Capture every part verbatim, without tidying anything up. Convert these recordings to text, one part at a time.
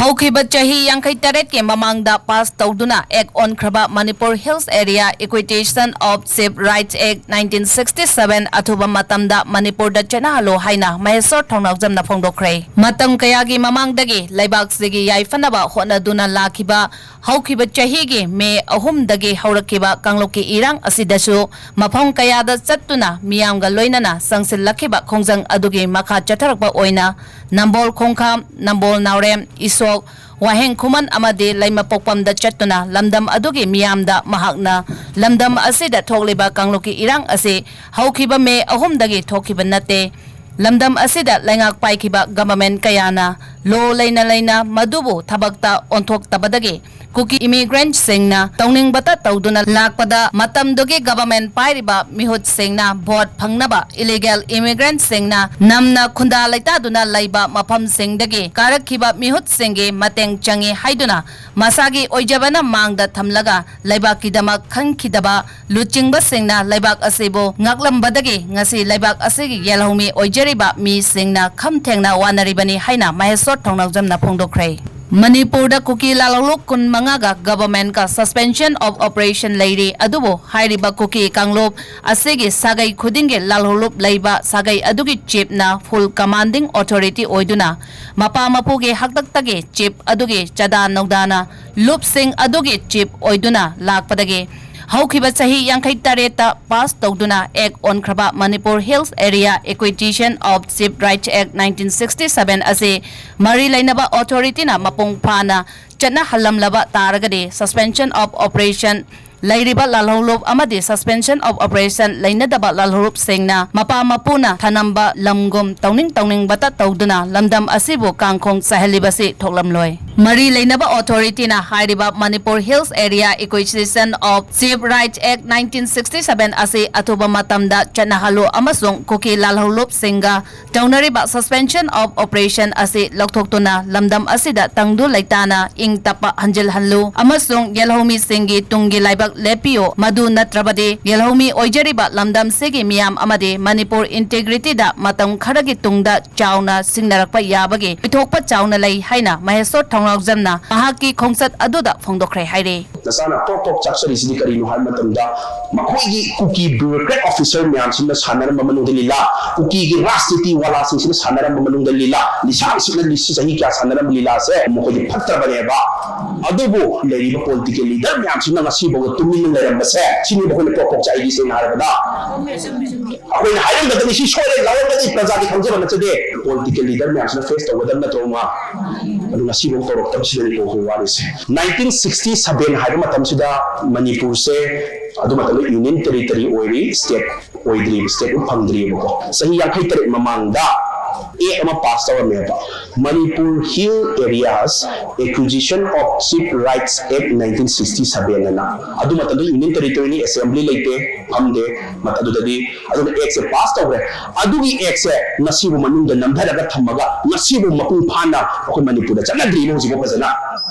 ꯍꯧꯈꯤꯕ ꯆꯍꯤ ꯌꯥꯡꯈꯩ ꯇꯔꯦꯠꯀꯤ ꯃꯃꯥꯡꯗ ꯄꯥꯁ ꯇꯧꯗꯨꯅ ꯑꯦꯛ ꯑꯣꯟꯈ꯭ꯔꯕ Manipur Hills Area Equitation of Chief Rights Act nineteen sixty seven ꯑꯊꯨꯕ ꯃꯇꯝꯗ ꯃꯅꯤꯄꯨꯔꯗ ꯆꯠꯅꯍꯜꯂꯨ ꯍꯥꯏꯅ ꯃꯍꯦꯁꯣꯔ ꯊꯧꯅꯥꯎꯖꯝꯅ ꯐꯣꯡꯗꯣꯛꯈ꯭ꯔꯦ꯫ ꯃꯇꯝ ꯀꯌꯥꯒꯤ ꯃꯃꯥꯡꯗꯒꯤ ꯂꯩꯕꯥꯛꯁꯤꯒꯤ ꯌꯥꯏꯐꯅꯕ ꯍꯣꯠꯅꯗꯨꯅ ꯂꯥꯛꯈꯤꯕ ꯍꯧꯈꯤꯕ ꯆꯍꯤꯒꯤ ꯃꯦ ꯑꯍꯨꯝꯗꯒꯤ ꯍꯧꯔꯛꯈꯤꯕ ꯀꯥꯡꯂꯨꯞꯀꯤ ꯏꯔꯥꯡ ꯑꯁꯤꯗꯁꯨ ꯃꯐꯝ ꯀꯌꯥꯗ ꯆꯠꯇꯨꯅ ꯃꯤꯌꯥꯝꯒ ꯂꯣꯏꯅꯅ ꯆꯪꯁꯤꯜꯂꯛꯈꯤꯕ ꯈꯣꯡꯖꯪ ꯑꯗꯨꯒꯤ ꯃꯈꯥ ꯆꯠꯊꯔꯛꯄ ꯑꯣꯏꯅ ꯅꯝꯕꯣꯜ ꯈꯣꯡꯈꯥꯝ, ꯅꯝꯕꯣꯜ ꯅꯥꯎꯔꯦꯝ, ꯏꯁꯣꯛ, ꯋꯥꯍꯦꯡ ꯈꯨꯃꯟ ꯑꯃꯗꯤ ꯂꯩꯃꯄꯣꯛꯄꯝꯗ ꯆꯠꯇꯨꯅ ꯂꯝꯗꯝ ꯑꯗꯨꯒꯤ ꯃꯤꯌꯥꯝꯗ ꯃꯍꯥꯛꯅ ꯂꯝꯗꯝ ꯑꯁꯤꯗ ꯊꯣꯛꯂꯤꯕ ꯀꯥꯡꯂꯨꯞꯀꯤ ꯏꯔꯥꯡ ꯑꯁꯤ ꯍꯧꯈꯤꯕ ꯃꯦ ꯑꯍꯨꯝꯗꯒꯤ ꯊꯣꯛꯈꯤꯕ ꯅꯠꯇꯦ꯫ ꯂꯝꯗꯝ ꯑꯁꯤꯗ ꯂꯩꯉꯥꯛ ꯄꯥꯏꯈꯤꯕ ꯒꯚꯔꯟꯃꯦꯟꯠ ꯀꯌꯥꯅ ꯂꯣ ꯂꯩꯅ ꯂꯩꯅ ꯃꯗꯨꯕꯨ ꯊꯕꯛꯇ ꯑꯣꯟꯊꯣꯛꯇꯕꯗꯒꯤ ꯀꯨꯀꯤ ꯏꯃꯤꯒ꯭ꯔꯦꯟꯠꯁꯤꯡꯅ ꯇꯧꯅꯤꯡꯕꯇ ꯇꯧꯗꯨꯅ ꯂꯥꯛꯄꯗ ꯃꯇꯝꯗꯨꯒꯤ ꯒꯚꯔꯟꯃꯦꯟꯠ ꯄꯥꯏꯔꯤꯕ ꯃꯤꯍꯨꯠꯁꯤꯡꯅ ꯚꯣꯠ ꯐꯪꯅꯕ ꯏꯂꯤꯒꯦꯜ ꯏꯃꯤꯒ꯭ꯔꯦꯟꯠꯁꯤꯡꯅ ꯅꯝꯅ ꯈꯨꯟꯗꯥ ꯂꯩꯇꯥꯗꯨꯅ ꯂꯩꯕ ꯃꯐꯝꯁꯤꯡꯗꯒꯤ ꯀꯥꯔꯛꯈꯤꯕ ꯃꯤꯍꯨꯠꯁꯤꯡꯒꯤ ꯃꯇꯦꯡ ꯆꯪꯏ ꯍꯥꯏꯗꯨꯅ ꯃꯁꯥꯒꯤ ꯑꯣꯏꯖꯕꯅ ꯃꯥꯡꯗ ꯊꯝꯂꯒ ꯂꯩꯕꯥꯛꯀꯤꯗꯃꯛ ꯈꯟꯈꯤꯗꯕ ꯂꯨꯆꯤꯡꯕꯁꯤꯡꯅ ꯂꯩꯕꯥꯛ ꯑꯁꯤꯕꯨ ꯉꯥꯛꯂꯝꯕꯗꯒꯤ ꯉꯁꯤ ꯂꯩꯕꯥꯛ ꯑꯁꯤꯒꯤ ꯌꯦꯜꯍꯧꯃꯤ ꯑꯣꯏꯖꯔꯤꯕ ꯃꯤꯁꯤꯡꯅ ꯈꯝ ꯊꯦꯡꯅ ꯋꯥꯅꯔꯤꯕꯅꯤ ꯍꯥꯏꯅ ꯃꯍꯦꯁꯣꯔ ꯊꯧꯅꯥꯎꯖꯝꯅ ꯐꯣꯡꯗꯣꯛꯈ꯭ꯔꯦ꯫ ꯃꯅꯤꯄꯨꯔꯗ ꯀꯨꯀꯤ ꯂꯥꯜꯍꯧꯂꯨꯞ ꯀꯨꯟꯃꯉꯥꯒ ꯒꯚꯔꯟꯃꯦꯟꯠꯀ suspension of operation ꯂꯩꯔꯤ꯫ ꯑꯗꯨꯕꯨ ꯍꯥꯏꯔꯤꯕ ꯀꯨꯀꯤ ꯀꯥꯡꯂꯨꯞ ꯑꯁꯤꯒꯤ ꯁꯥꯒꯩ ꯈꯨꯗꯤꯡꯒꯤ ꯂꯥꯜꯍꯧꯂꯨꯞ ꯂꯩꯕ ꯁꯥꯒꯩ ꯑꯗꯨꯒꯤ ꯆꯤꯐꯅ full commanding authority ꯑꯣꯏꯗꯨꯅ ꯃꯄꯥ ꯃꯄꯨꯒꯤ ꯍꯥꯛꯇꯛꯇꯒꯤ ꯆꯤꯐ ꯑꯗꯨꯒꯤ ꯆꯥꯗꯥ ꯅꯧꯗꯥꯅ ꯂꯨꯞꯁꯤꯡ ꯑꯗꯨꯒꯤ ꯆꯤꯐ ꯑꯣꯏꯗꯨꯅ ꯂꯥꯛꯄꯗꯒꯤ ꯍꯧꯈꯤꯕ ꯆꯍꯤ ꯌꯥꯡꯈꯩ ꯇꯔꯦꯠꯇ ꯄꯥꯁ ꯇꯧꯗꯨꯅ ꯑꯦꯛ ꯑꯣꯟꯈ꯭ꯔꯕ Manipur Hills Area Equitation of Chief Rights Act nineteen sixty seven ꯑꯁꯤ ꯃꯔꯤ ꯂꯩꯅꯕ ꯑꯣꯊꯣꯔꯤꯇꯤꯅ ꯃꯄꯨꯡ ꯐꯥꯅ ꯆꯠꯅꯍꯜꯂꯝꯂꯕ ꯇꯥꯔꯒꯗꯤ suspension of operation ꯂꯩꯔꯤꯕ ꯂꯥꯜꯍꯧꯂꯨꯞ ꯑꯃꯗꯤ suspension of operation ꯂꯩꯅꯗꯕ ꯂꯥꯜꯍꯧꯂꯨꯞꯁꯤꯡꯅ ꯃꯄꯥ ꯃꯄꯨꯅ ꯊꯅꯝꯕ ꯂꯝꯒꯨꯝ ꯇꯧꯅꯤꯡ ꯇꯧꯅꯤꯡꯕꯇ ꯇꯧꯗꯨꯅ ꯂꯝꯗꯝ ꯑꯁꯤꯕꯨ ꯀꯥꯡꯈꯣꯡ ꯆꯥꯏꯍꯜꯂꯤꯕꯁꯤ ꯊꯣꯛꯂꯝꯂꯣꯏ꯫ ꯃꯔꯤ ꯂꯩꯅꯕ ꯑꯣꯊꯣꯔꯤꯇꯤꯅ ꯍꯥꯏꯔꯤꯕ Manipur Hills Area Equitation of Chief Rights Act nineteen sixty seven ꯑꯁꯤ ꯑꯊꯨꯕ ꯃꯇꯝꯗ ꯆꯠꯅꯍꯜꯂꯨ ꯑꯃꯁꯨꯡ ꯀꯨꯀꯤ ꯂꯥꯜꯍꯧꯂꯨꯞꯁꯤꯡꯒ ꯇꯧꯅꯔꯤꯕ suspension of operation ꯑꯁꯤ ꯂꯧꯊꯣꯛꯇꯨꯅ ꯂꯝꯗꯝ ꯑꯁꯤꯗ ꯇꯪꯗꯨ ꯂꯩꯇꯥꯅ ꯏꯪ ꯇꯞꯄ ꯍꯟꯖꯤꯜꯍꯜꯂꯨ ꯑꯃꯁꯨꯡ ꯌꯦꯜꯍꯧꯃꯤꯁꯤꯡꯒꯤ ꯇꯨꯡꯒꯤ ꯂꯥꯏꯕꯛ ꯂꯦꯞꯄꯤꯌꯨ, ꯃꯗꯨ ꯅꯠꯇ꯭ꯔꯕꯗꯤ ꯌꯦꯜꯍꯧꯃꯤ ꯑꯣꯏꯖꯔꯤꯕ ꯂꯝꯗꯝꯁꯤꯒꯤ ꯃꯤꯌꯥꯝ ꯑꯃꯗꯤ ꯃꯅꯤꯄꯨꯔ ꯏꯟꯇꯦꯒ꯭ꯔꯤꯇꯤꯗ ꯃꯇꯝ ꯈꯔꯒꯤ ꯇꯨꯡꯗ ꯆꯥꯎꯅ ꯁꯤꯡꯅꯔꯛꯄ ꯌꯥꯕꯒꯤ ꯑꯣꯏꯊꯣꯛꯄ ꯆꯥꯎꯅ ꯂꯩ ꯍꯥꯏꯅ ꯃꯍꯦꯁꯣꯔ ꯊꯧꯅꯥꯎꯖꯝꯅ ꯃꯍꯥꯛꯀꯤ ꯈꯣꯡꯆꯠ ꯑꯗꯨꯗ ꯐꯣꯡꯗꯣꯛꯈ꯭ꯔꯦ ꯍꯥꯏꯔꯤ꯫ ꯅꯆꯥꯅ ꯄ꯭ꯔꯣꯛ ꯄ꯭ꯔꯣꯛ ꯆꯥꯛꯆꯔꯤꯁꯤꯗꯤ ꯀꯔꯤꯅꯣ ꯍꯥꯏꯕ ꯃꯇꯝꯗ, ꯃꯈꯣꯏꯒꯤ ꯀꯨꯀꯤ bureaucrat officer ꯃꯌꯥꯝꯁꯤꯅ ꯁꯥꯟꯅꯔꯝꯕ ꯃꯅꯨꯡꯗ ꯂꯤꯂꯥ, ꯀꯨꯀꯤꯒꯤ ꯔꯥꯖꯅꯤꯇꯤ ꯋꯥꯂꯥꯁꯤꯡꯁꯤꯅ ꯁꯥꯟꯅꯔꯝꯕ ꯃꯅꯨꯡꯗ ꯂꯤꯂꯥ, ꯂꯤꯁꯥꯡ ꯁꯤꯠꯅ ꯂꯤꯁꯤ ꯆꯍꯤ ꯀꯌꯥ ꯁꯥꯟꯅꯔꯝꯕ ꯂꯤꯂꯥꯁꯦ ꯃꯈꯣꯏꯗꯤ ꯐꯠꯇ꯭ꯔꯕꯅꯦꯕ꯫ ꯑꯗꯨꯕꯨ ꯂꯩꯔꯤꯕ political leader ꯃꯌꯥꯝꯁꯤꯅ ꯉꯁꯤꯐꯥꯎꯕ ꯇꯨꯃꯤꯟꯅ ꯂꯩꯔꯝꯕꯁꯦ, ꯁꯤꯅꯤ ꯃꯈꯣꯏꯅ ꯄ꯭ꯔꯣꯛ ꯄ꯭ꯔꯣꯛ ꯆꯥꯛꯏꯗꯤ꯫ ꯁꯦꯡꯅ ꯍꯥꯏꯔꯕꯗ ꯑꯩꯈꯣꯏꯅ ꯍꯥꯏꯔꯝꯒꯗꯕꯅꯤ, ꯁꯤ ꯁꯣꯏꯔꯦ, ꯂꯥꯎꯔꯝꯒꯗꯤ ꯄ꯭ꯔꯖꯥꯗꯤ ꯈꯪꯖꯕ ꯅꯠꯆꯗꯦ꯫ Political leader ꯃꯌꯥꯝꯁꯤꯅ face ꯇꯧꯒꯗꯕ ꯅꯠꯇ꯭ꯔꯣ ꯃꯥ? ꯑꯗꯨ ꯉꯁꯤꯐꯥꯎ ꯇꯧꯔꯛꯇꯕꯁꯤꯗꯅꯤꯀꯣ ꯑꯩꯈꯣꯏ ꯋꯥꯔꯤꯁꯦ꯫ Nineteen sixty seven ꯍꯥꯏꯕ ꯃꯇꯝꯁꯤꯗ ꯃꯅꯤꯄꯨꯔꯁꯦ ꯑꯗꯨ ꯃꯇꯝꯗ union territory ꯑꯣꯏꯔꯤ, state ꯑꯣꯏꯗ꯭ꯔꯤꯕ, statehood ꯐꯪꯗ꯭ꯔꯤꯕꯀꯣ꯫ ꯆꯍꯤ ꯌꯥꯡꯈꯩ ꯇꯔꯦꯠ ꯃꯃꯥꯡꯗ act ꯑꯃ pass ꯇꯧꯔꯝꯃꯦꯕ, Manipur Hill Areas Acquisition of Chief Rights Act nineteen sixty seven ꯑꯅ꯫ ꯑꯗꯨ ꯃꯇꯝꯗ union territoryꯅꯤ, assembly ꯂꯩꯇꯦ, ꯐꯝꯗꯦ꯫ ꯃꯠ-, ꯑꯗꯨꯗꯗꯤ ꯑꯗꯨꯅ actꯁꯦ pass ꯇꯧꯈ꯭ꯔꯦ꯫ ꯑꯗꯨꯒꯤ actꯁꯦ ꯉꯁꯤꯕꯨ ꯃꯅꯨꯡꯗ ꯅꯝꯊꯔꯒ ꯊꯝꯃꯒ ꯉꯁꯤꯕꯨ ꯃꯄꯨꯡ ꯐꯥꯅ ꯑꯩꯈꯣꯏ ꯃꯅꯤꯄꯨꯔꯗ ꯆꯠꯅꯗ꯭ꯔꯤꯕ ꯍꯧꯖꯤꯛꯐꯥꯎ ꯐꯖꯅ꯫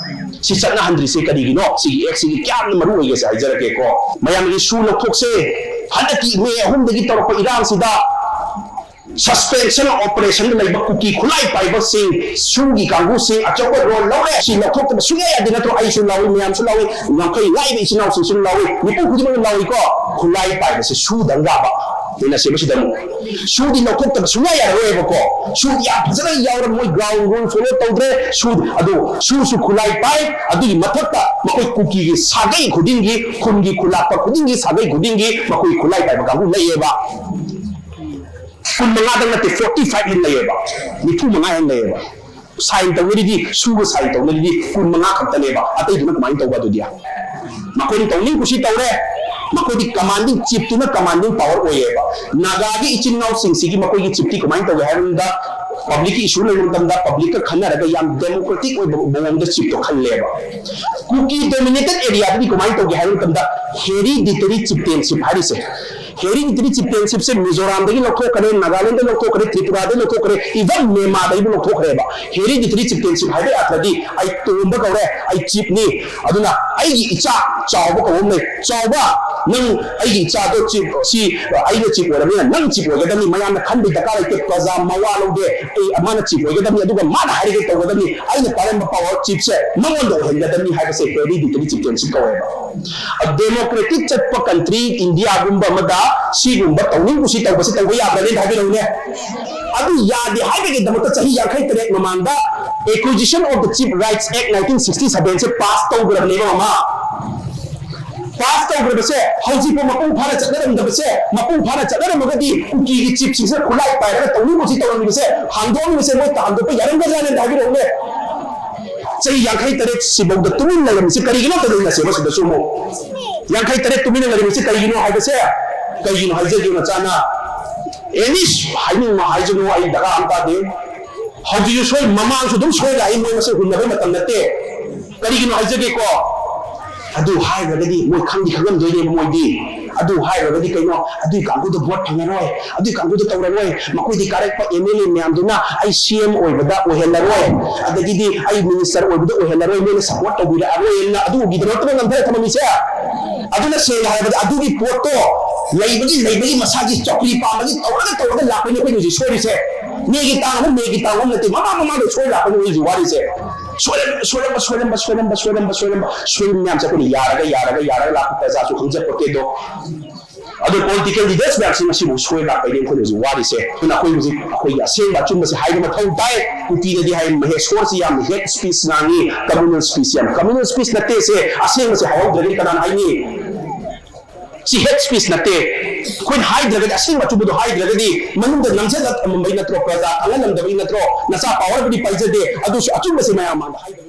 ꯁꯤ ꯆꯠꯅꯍꯟꯗ꯭ꯔꯤꯁꯦ ꯀꯔꯤꯒꯤꯅꯣ? ꯁꯤꯒꯤ actꯁꯤꯒꯤ ꯀꯌꯥꯝꯅ ꯃꯔꯨ ꯑꯣꯏꯒꯦꯁꯦ ꯍꯥꯏꯖꯔꯛꯀꯦꯀꯣ꯫ ꯃꯌꯥꯝꯒꯤ ꯁꯨ ꯂꯧꯊꯣꯛꯁꯦ꯫ ꯍꯟꯗꯛꯀꯤ ꯃꯦ ꯑꯍꯨꯝꯗꯒꯤ ꯇꯧꯔꯛꯄ ꯏꯔꯥꯡꯁꯤꯗ suspension of operationꯗ ꯂꯩꯕ ꯀꯨꯀꯤ ꯈꯨꯠꯂꯥꯏ ꯄꯥꯏꯕꯁꯤꯡ, ꯁꯨꯒꯤ ꯀꯥꯡꯕꯨꯁꯤꯡ ꯑꯆꯧꯕ role ꯂꯧꯔꯦ꯫ ꯁꯤ ꯂꯧꯊꯣꯛꯇꯕ ꯁꯨꯡꯌꯥ ꯌꯥꯗꯦ ꯅꯠꯇ꯭ꯔꯣ? ꯑꯩꯁꯨ ꯂꯥꯎꯏ, ꯃꯌꯥꯝꯁꯨ ꯂꯥꯎꯏ, ꯉꯝꯈꯩ ꯂꯥꯏꯕ ꯏꯆꯤꯟ ꯏꯅꯥꯎꯁꯤꯡꯁꯨ ꯂꯥꯎꯏ, ꯃꯤꯄꯨꯝ ꯈꯨꯗꯤꯡꯃꯛꯅ ꯂꯥꯎꯏꯀꯣ꯫ ꯈꯨꯠꯂꯥꯏ ꯄꯥꯏꯕꯁꯦ ꯁꯨꯗꯪ ꯇꯥꯕ꯫ ꯂꯣꯏꯅꯁꯦ ꯃꯁꯤꯗ ꯑꯃꯨꯛ ꯁꯨꯗꯤ ꯂꯧꯊꯣꯛꯇꯕ ꯁꯨꯡꯌꯥ ꯌꯥꯔꯔꯣꯏꯕꯀꯣ꯫ ꯁꯨꯗꯤ ꯌꯥꯝ ꯐꯖꯅ ꯌꯥꯎꯔ ꯃꯣꯏ ground rule follow ꯇꯧꯗ꯭ꯔꯦ꯫ ꯁꯨ, ꯑꯗꯨ ꯁꯨꯁꯨ ꯈꯨꯠꯂꯥꯏ ꯄꯥꯏ, ꯑꯗꯨꯒꯤ ꯃꯊꯛꯇ ꯃꯈꯣꯏ ꯀꯨꯀꯤꯒꯤ ꯁꯥꯒꯩ ꯈꯨꯗꯤꯡꯒꯤ, ꯈꯨꯟꯒꯤ ꯈꯨꯜꯂꯥꯛꯄ ꯈꯨꯗꯤꯡꯒꯤ, ꯁꯥꯒꯩ ꯈꯨꯗꯤꯡꯒꯤ ꯃꯈꯣꯏ ꯈꯨꯠꯂꯥꯏ ꯄꯥꯏꯕ ꯀꯥꯡꯕꯨ ꯂꯩꯌꯦꯕ꯫ ꯀꯨꯟ ꯃꯉꯥꯗꯪ ꯅꯠꯇꯦ, forty five ꯍꯦꯟꯅ ꯂꯩꯌꯦꯕ, ꯅꯤꯐꯨ ꯃꯉꯥ ꯍꯦꯟꯅ ꯂꯩꯌꯦꯕ꯫ Sign ꯇꯧꯅꯔꯤꯗꯤ, ꯁꯨꯒ sign ꯇꯧꯅꯔꯤꯗꯤ ꯀꯨꯟ ꯃꯉꯥ ꯈꯛꯇꯅꯦꯕ, ꯑꯇꯩꯗꯨꯅ ꯀꯃꯥꯏꯅ ꯇꯧꯕ ꯑꯗꯨꯗꯤ? ꯃꯈꯣꯏꯅ ꯇꯧꯅꯤꯡ ꯀꯨꯁꯤ ꯇꯧꯔꯦ꯫ ꯃꯈꯣꯏꯗꯤ commanding chiefꯇꯨꯅ commanding power ꯑꯣꯏꯌꯦꯕ꯫ ꯅꯥꯒꯥꯒꯤ ꯏꯆꯤꯟ ꯏꯅꯥꯎꯁꯤꯡꯁꯤꯒꯤ ꯃꯈꯣꯏꯒꯤ chiefꯇꯤ ꯀꯃꯥꯏꯅ ꯇꯧꯒꯦ ꯍꯥꯏꯕ ꯃꯇꯝꯗ, publicꯀꯤ issue ꯂꯩꯕ ꯃꯇꯝꯗ publicꯀ ꯈꯟꯅꯔꯒ ꯌꯥꯝ democratic ꯑꯣꯏꯕ ꯃꯑꯣꯡꯗ chiefꯇꯣ ꯈꯜꯂꯦꯕ꯫ ꯀꯨꯀꯤ dominated areaꯗꯗꯤ ꯀꯃꯥꯏꯅ ꯇꯧꯒꯦ ꯍꯥꯏꯕ ꯃꯇꯝꯗ, hereditary chieftainship ꯍꯥꯏꯔꯤꯁꯦ, hereditary chieftainshipꯁꯦ ꯃꯤꯖꯣꯔꯥꯝꯗꯒꯤ ꯂꯧꯊꯣꯛꯈ꯭ꯔꯦ, ꯅꯥꯒꯥꯂꯦꯟꯗꯒꯤ ꯂꯧꯊꯣꯛꯈ꯭ꯔꯦ, ꯇ꯭ꯔꯤꯄꯨꯔꯥꯗꯒꯤ ꯂꯧꯊꯣꯛꯈ꯭ꯔꯦ, even ꯃꯦꯟꯃꯥꯔꯗꯒꯤꯕꯨ ꯂꯧꯊꯣꯛꯈ꯭ꯔꯦꯕ꯫ Hereditary chieftainship ꯍꯥꯏꯕ ꯑꯔꯊꯗꯤ ꯑꯩ ꯇꯣꯝꯕ ꯀꯧꯔꯦ, ꯑꯩ chiefꯅꯤ, ꯑꯗꯨꯅ ꯑꯩꯒꯤ ꯏꯆꯥ, ꯆꯥꯎꯕ ꯀꯧꯕ ꯑꯃ ꯂꯩ꯫ "ꯆꯥꯎꯕ, ꯅꯪ ꯑꯩꯒꯤ ꯏꯆꯥꯗꯣ ꯆꯤꯞ, ꯁꯤ ꯑꯩꯅ ꯆꯤꯞ ꯑꯣꯏꯔꯕꯅꯤꯅ ꯅꯪ ꯆꯤꯞ ꯑꯣꯏꯒꯗꯕꯅꯤ, ꯃꯌꯥꯝꯅ ꯈꯟꯕꯒꯤ ꯗꯔꯀꯥꯔ ꯂꯩꯇꯦ, ꯄ꯭ꯔꯖꯥ ꯃꯋꯥ ꯂꯧꯗꯦ, ꯑꯩ, ꯃꯥꯅ ꯆꯤꯞ ꯑꯣꯏꯒꯗꯕꯅꯤ, ꯑꯗꯨꯒ ꯃꯥꯅ ꯍꯥꯏꯔꯤꯈꯩ ꯇꯧꯒꯗꯕꯅꯤ, ꯑꯩꯅ ꯄꯥꯏꯔꯝꯕ ꯄꯋꯥꯔ ꯆꯤꯞꯁꯦ ꯃꯉꯣꯟꯗ ꯑꯣꯏꯍꯟꯒꯗꯕꯅꯤ" ꯍꯥꯏꯕꯁꯦ ꯍꯦꯔꯤꯗꯤꯇꯔꯤ ꯆꯤꯞꯇꯦꯟꯁꯤꯞ ꯀꯧꯋꯦꯕ꯫ ꯗꯦꯃꯣꯀ꯭ꯔꯦꯇꯤꯛ ꯆꯠꯄ ꯀꯟꯇ꯭ꯔꯤ ꯏꯟꯗꯤꯌꯥꯒꯨꯝꯕ ꯑꯃꯗ ꯁꯤꯒꯨꯝꯕ ꯇꯧꯅꯤꯡ ꯀꯨꯁꯤ ꯇꯧꯕꯁꯦ ꯇꯧꯕ ꯌꯥꯕ꯭ꯔꯅꯦ ꯍꯥꯏꯕꯤꯔꯛꯎꯅꯦ? ꯑꯗꯨ ꯌꯥꯗꯦ ꯍꯥꯏꯕꯒꯤꯗꯃꯛꯇ ꯆꯍꯤ ꯌꯥꯡꯈꯩ ꯇꯔꯦꯠ ꯃꯃꯥꯡꯗ Acquisition of the Chief Rights Act nineteen sixty seven say pass ꯇꯧꯈ꯭ꯔꯕꯅꯦꯕ, ꯃꯃꯥ꯫ ꯄꯥꯁ ꯇꯧꯈ꯭ꯔꯕꯁꯦ ꯍꯧꯖꯤꯛꯐꯥꯎ ꯃꯄꯨꯡ ꯐꯥꯅ ꯆꯠꯅꯔꯝꯗꯕꯁꯦ, ꯃꯄꯨꯡ ꯐꯥꯅ ꯆꯠꯅꯔꯝꯃꯒꯗꯤ ꯀꯨꯀꯤꯒꯤ ꯆꯤꯞꯁꯤꯡꯁꯤꯅ ꯈꯨꯠꯂꯥꯏ ꯄꯥꯏꯔꯒ ꯇꯧꯅꯤꯡ ꯀꯨꯁꯤ ꯇꯧꯔꯝꯃꯤꯕꯁꯦ, ꯍꯥꯡꯗꯣꯛꯑꯝꯃꯤꯕꯁꯦ ꯃꯣꯏ ꯇꯥꯟꯊꯣꯛꯄ ꯌꯥꯔꯝꯒꯗ꯭ꯔꯥꯅꯦ ꯍꯥꯏꯕꯤꯔꯛꯎꯅꯦ? ꯆꯍꯤ ꯌꯥꯡꯈꯩ ꯇꯔꯦꯠ ꯁꯤꯐꯥꯎꯗ ꯇꯨꯃꯤꯟꯅ ꯂꯩꯔꯝꯃꯤꯁꯦ ꯀꯔꯤꯒꯤꯅꯣ? ꯑꯝꯇ ꯌꯦꯡꯅꯁꯦꯕ ꯁꯤꯗꯁꯨ ꯑꯃꯨꯛ꯫ ꯌꯥꯡꯈꯩ ꯇꯔꯦꯠ ꯇꯨꯃꯤꯟꯅ ꯂꯩꯔꯝꯃꯤꯁꯦ ꯀꯔꯤꯒꯤꯅꯣ ꯍꯥꯏꯕꯁꯦ, ꯀꯩꯒꯤꯅꯣ ꯍꯥꯏꯖꯒꯦ ꯃꯆꯥꯅ? ꯑꯦꯅꯤ ꯍꯥꯏꯅꯤꯡꯕ ꯍꯥꯏꯖꯅꯨ, ꯑꯩ ꯗꯔꯀꯥꯔ ꯑꯃ ꯇꯥꯗꯦ꯫ ꯍꯧꯖꯤꯛꯁꯨ ꯁꯣꯏ, ꯃꯃꯥꯡꯁꯨ ꯑꯗꯨꯝ ꯁꯣꯏ ꯂꯥꯛꯏ, ꯃꯣꯏ ꯃꯁꯦ ꯍꯨꯟꯅꯕꯩ ꯃꯇꯝ ꯅꯠꯇꯦ꯫ ꯀꯔꯤꯒꯤꯅꯣ ꯍꯥꯏꯖꯒꯦꯀꯣ? ꯑꯗꯨ ꯍꯥꯏꯔꯒꯗꯤ ꯃꯣꯏ ꯈꯪꯗꯤ ꯈꯪꯉꯝꯗꯣꯏꯅꯦꯕ ꯃꯣꯏꯗꯤ꯫ ꯑꯗꯨ ꯍꯥꯏꯔꯒꯗꯤ ꯀꯩꯅꯣ, ꯑꯗꯨꯏ ꯀꯥꯡꯕꯨꯗꯣ ꯚꯣꯠ ꯐꯪꯉꯔꯣꯏ, ꯑꯗꯨꯏ ꯀꯥꯡꯕꯨꯗꯣ ꯇꯧꯔꯔꯣꯏ, ꯃꯈꯣꯏꯗꯤ ꯀꯥꯔꯛꯄ ꯑꯦꯝ ꯑꯦꯜ ꯑꯦ ꯃꯌꯥꯝꯗꯨꯅ ꯑꯩ ꯁꯤ ꯑꯦꯝ ꯑꯣꯏꯕꯗ ꯑꯣꯏꯍꯜꯂꯔꯣꯏ, ꯑꯗꯒꯤꯗꯤ ꯑꯩ ꯃꯤꯅꯤꯁꯇꯔ ꯑꯣꯏꯕꯗ ꯑꯣꯏꯍꯜꯂꯔꯣꯏ, ꯃꯣꯏꯅ ꯁꯞꯄꯣꯔꯠ ꯇꯧꯕꯤꯔꯛꯑꯔꯣꯏꯅ ꯑꯗꯨꯒꯤꯗꯃꯛꯇ ꯅꯝꯊꯔ ꯊꯝꯃꯝꯃꯤꯁꯦ꯫ ꯑꯗꯨꯅ ꯁꯦꯡꯅ ꯍꯥꯏꯔꯕꯗ ꯑꯗꯨꯒꯤ ꯄꯣꯠꯇꯣ ꯂꯩꯕꯒꯤ, ꯂꯩꯕꯒꯤ ꯃꯁꯥꯒꯤ ꯆꯧꯀ꯭ꯔꯤ ꯄꯥꯝꯕꯒꯤ ꯇꯧꯔꯒ, ꯇꯧꯔꯒ ꯂꯥꯛꯄꯅꯤ ꯑꯩꯈꯣꯏꯅ ꯍꯧꯖꯤꯛ ꯁꯣꯏꯔꯤꯁꯦ꯫ ꯃꯦꯒꯤ ꯇꯥꯡ ꯑꯍꯨꯝ, ꯃꯦꯒꯤ ꯇꯥꯡ ꯑꯍꯨꯝ ꯅꯠꯇꯦ, ꯃꯃꯥꯡ ꯃꯃꯥꯡꯗ ꯁꯣꯏ ꯂꯥꯛꯄꯅꯤ ꯑꯩꯈꯣꯏ ꯍꯧꯖꯤꯛ ꯋꯥꯔꯤꯁꯦ꯫ ꯁꯣꯏꯔꯝꯕ, ꯁꯣꯏꯔꯝꯕ, ꯁꯣꯏꯔꯝꯕ, ꯁꯣꯏꯔꯝꯕ, ꯁꯣꯏꯔꯝꯕ, ꯁꯣꯏꯔꯝꯕ ꯃꯌꯥꯝꯁꯦ ꯑꯩꯈꯣꯏꯅ ꯌꯥꯔꯒ, ꯌꯥꯔꯒ, ꯌꯥꯔꯒ ꯂꯥꯛꯄ ꯄ꯭ꯔꯖꯥꯁꯨ ꯈꯪꯖꯄꯣꯠꯇꯦ ꯑꯗꯣ꯫ ꯑꯗꯣ ꯄꯣꯂꯤꯇꯤꯀꯦꯜ ꯂꯤꯗꯔꯁ ꯃꯌꯥꯝꯁꯤ ꯉꯁꯤꯐꯥꯎ ꯁꯣꯏ ꯂꯥꯛꯄꯩꯅꯦ ꯑꯩꯈꯣꯏꯅ ꯍꯧꯖꯤꯛ ꯋꯥꯔꯤꯁꯦ꯫ ꯑꯗꯨꯅ ꯑꯩꯈꯣꯏ ꯍꯧꯖꯤꯛ ꯑꯩꯈꯣꯏꯒꯤ ꯑꯁꯦꯡꯕ ꯑꯆꯨꯝꯕꯁꯦ ꯍꯥꯏꯕ ꯃꯊꯧ ꯇꯥꯏ꯫ ꯀꯨꯀꯤꯗꯗꯤ ꯍꯥꯏ ꯃꯍꯦꯁꯣꯔꯁꯤ ꯌꯥꯝꯅ ꯍꯦꯠ ꯁ꯭ꯄꯤꯆ ꯉꯥꯡꯉꯤ, ꯀꯝꯃ꯭ꯌꯨꯅꯦꯜ ꯁ꯭ꯄꯤꯆ ꯌꯥꯝ, ꯀꯝꯃ꯭ꯌꯨꯅꯦꯜ ꯁ꯭ꯄꯤꯆ ꯅꯠꯇꯦ ꯁꯦ, ꯑꯁꯦꯡꯕꯁꯦ ꯍꯥꯏꯍꯧꯗ꯭ꯔꯒꯗꯤ ꯀꯅꯥꯅ ꯍꯥꯏꯅꯤ? ꯁꯤ ꯍꯦꯠ ꯁ꯭ꯄꯤꯆ ꯅꯠꯇꯦ꯫ ꯑꯩꯈꯣꯏꯅ ꯍꯥꯏꯗ꯭ꯔꯒꯗꯤ, ꯑꯁꯦꯡꯕ ꯑꯆꯨꯝꯕꯗꯣ ꯍꯥꯏꯗ꯭ꯔꯒꯗꯤ ꯃꯅꯨꯡꯗ ꯅꯝꯁꯤꯜꯂ ꯊꯝꯃꯝꯕꯩ ꯅꯠꯇ꯭ꯔꯣ? ꯄ꯭ꯔꯖꯥ ꯈꯪꯍꯜꯂꯝꯗꯕꯩ ꯅꯠꯇ꯭ꯔꯣ? ꯅꯆꯥ ꯄꯥꯋꯔꯕꯨꯗꯤ ꯄꯥꯏꯖꯗꯦ, ꯑꯗꯨꯁꯨ ꯑꯆꯨꯝꯕꯁꯦ ꯃꯌꯥꯝ ꯃꯥꯡꯗ ꯍꯥꯏꯕ꯫